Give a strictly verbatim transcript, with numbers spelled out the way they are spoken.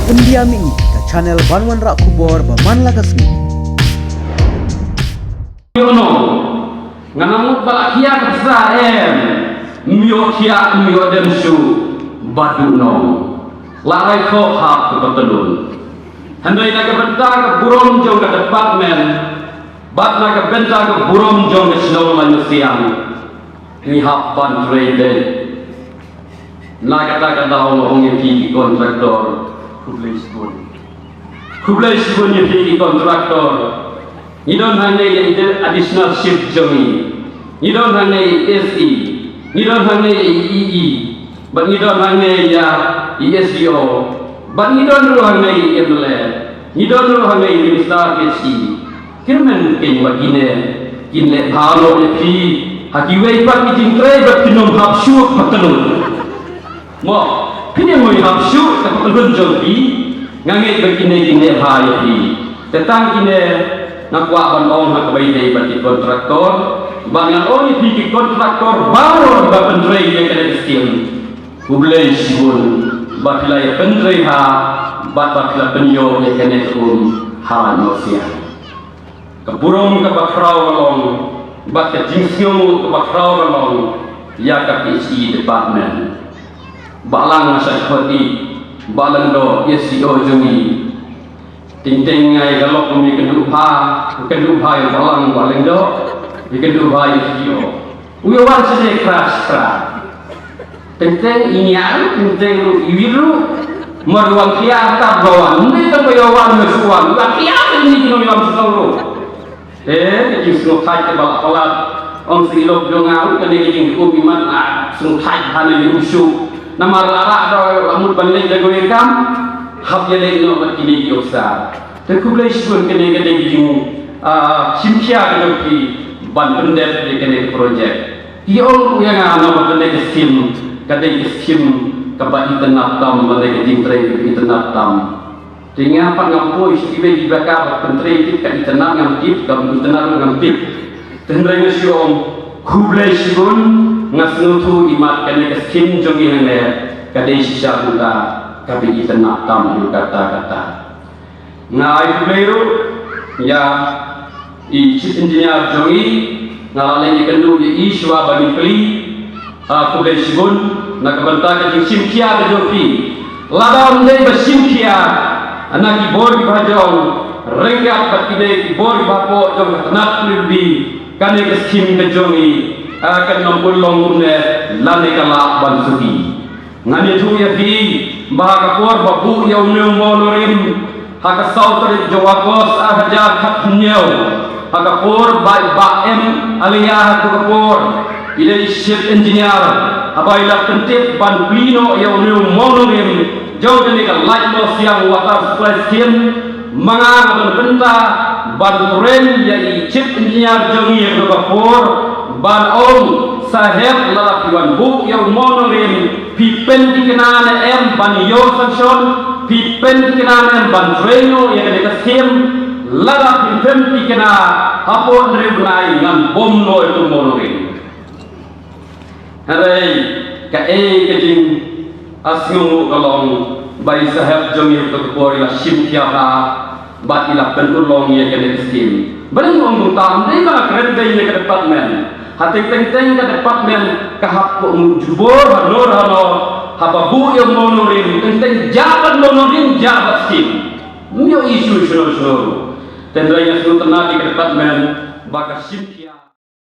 India Mini, ka channel ban wanrah khubor ba man la ka sngi. Yono, nga nang mut ba la khia ka pisa em, myo khia myo dem shu, badu no. La rai kho hap ka patalun. Hynrei na ka bynta ka burom jong ka department, bad na ka bynta ka burom jong ka shnong Lainosiang, ngi hap ban trei beit. Na kata ka daw nga ong ïa phi ki kontraktor, khublei shibun. Khublei shibun ïa phi ki kontraktor. Ngi don hangne ïa i additional shift jong ngi. Ngi don hangne ïa i S E. Ngi don hangne ïa i E E. Bad ngi don hangne ïa i S D O. Bad ngi don ruh hangne ïa i M L A. Ngi don ruh hangne ïa i Minister H E. Kyrmen kein ba kine kin leh bha noh ïa phi ha kiwei pat ki jingtrei ba phin ym hap shuh patalun. Mo, phin ym hap shuh ka patalun jong phi. Nga ngeit ba kine kin leh bha ïa phi. Te tang kine nga kwah ban ong ha kaba ïadei bad ki kontraktor, ba ngan ong ïa phi ki kontraktor baroh ba pyntrei ïa kane ka skim. Khublei shibun ba phi la ïa pyntrei ha, bad ba phi la pynïoh ïa kane ka um ha Lainosiang. Ka burom kaba khraw ka long, bad ka jingsngew kaba khraw ka long ïa ka P H E department. Balang Shah Khoti, Balang do S D O jong ngi. Teng teng nga ïa ka lok kum ïa ka duh bha, ïa ka duh bha ïa Balang Balang do, ïa ka duh bha ïa S D O. U ïa wan shisha crash crash. Teng teng i niar, teng teng ruh i wir ruh. Mar wan khia tab ba wan. Ngi tang ba ïa wan me shu wan. Ba khia te ni kino ïa wan shu ru. Eh, ka jingsngewthait kaba la palat. Ong sngewlok jong nga ruh kane ka jingum imat la sngewthait hana ïa u shu. Namar la rak da la mut ban leit da kawei kam. Hap ïa leit noh bad kine ki officer. Te khublei shibun kane ka dei ka jing, ah, shim khia ka jong phi ban pyndep ïa kane ka project. Ki ong ruh ïa nga namar kane ka skim ka dei ka skim kaba itynnad tam, lane ka jingtrei kaba itynnad tam. Te nga pat ngam poi sha kiwei kiba ka ba pyntrei tip ka itynnad ngam tip, ka itynnad ruh ngam tip. Te hynrei nga shu ong khublei shibun, nga sngewthuh imat kane ka skim jong ngi hangne ka dei shisha kumta kaba itynnad tam ruh katta katta. Nga ai khublei ruh ïa i Chief Engineer jong ngi, nga la leit ïakynduh ïa i shuwa ban ïa plie. Ah, khublei shibun na ka bynta ka jingshim khia ka jong phi. Lada ym dei ba shim khia na ki bor kiba jong, ryngkat bad kine ki bor kiba hapoh jong ka tnat pynlong, kane ka skim ka jong ngi, ah, kan ym pynlong kumne lane ka lah ban suki. Ngan ïathuh ïa phi ba ha ka por ba buh ïa une u mono rim ha ka saw tarik jong u August ar hajar khathynñiew, ha ka por ba i Bah M Alia ha ka por i dei i Chief Engineer, haba i la pyntip ban plie noh ïa une u mono rim jong kane ka Laitmawsiang Water Supply Scheme, ma nga nga don bynta ban kren ïa i Chief Engineer jong ngi ha ka por ban ong, Saheb, lada phi wan buh ïa u mono rim, phi pynthikna ne em ban ïoh sanction, phi pynthikna ne em ban trei noh ïa kane ka skim? Lada phim pynthikna, hapoh hynriew bnai ngan bom noh ïa u mono rim. Hynrei kaei ka jing, ah, sngewnguh ka long ba i Saheb jong ngi ha ka por i la shim khia bha bad i la pynurlong ïa kane ka skim. Balei nga ong kumta? Ym dei ba nga kren beiñ ïa ka department. Ha teng teng teng ka department ka hap kohnguh jubor halor halor, haba buh ïa u mono rim, teng teng jah bad mono rim, jah bad skim. Ym ïoh issue shano shano. Te hynrei nga sngewtynnat ïa ka department ba ka shim khia.